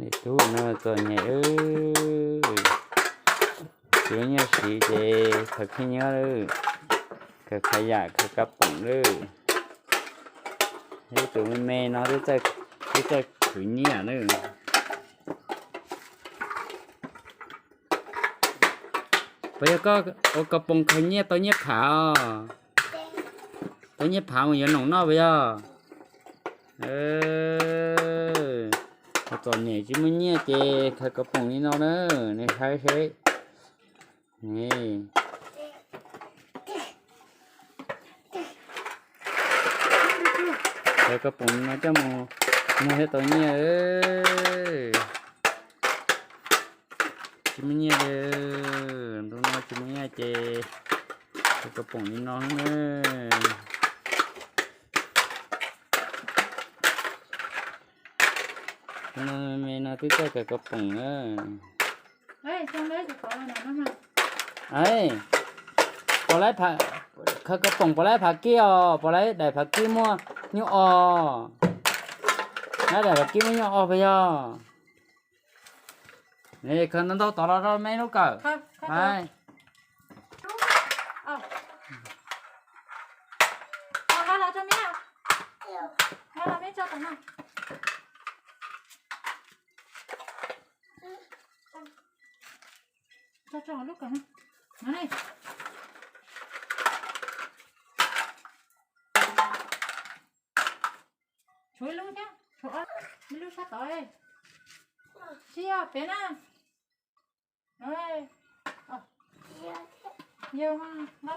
Tub no txom nyem, tsis muaj nyiaj siv ces khaws khib nyiab lawm, khaws khav yam khaws kab poom lawm. Ib tug me me no twb txawj khwv nyiaj lawm. Puas yog koj ua kab poom khaws nyiaj tau nyiaj phav os? Tau nyiaj phav mus yuav noom noj puas yog? Ua txom nyem tsis muaj nyiaj ces khaws kab poom li no na, nej saib seb. Khaws kab poom li no coj mus muag thiaj tau nyiaj. Tsis muaj nyiaj li, ntu no tsis muaj nyiaj ces khaws kab poom li no na. Me no twb txawj khaws kab poom na. Pom lawv, khaws kab poom pom lawv phav kib os, pom lawv daim phav kib muaj nyuj os. Lawv daim phav kib muaj nyuj os puas yog? Khaws ntau ntau tod los rau me lub kawm. Tshuav ib lub thiab, tshuav ob lub sab tod. Sib yog pem na. Yog no.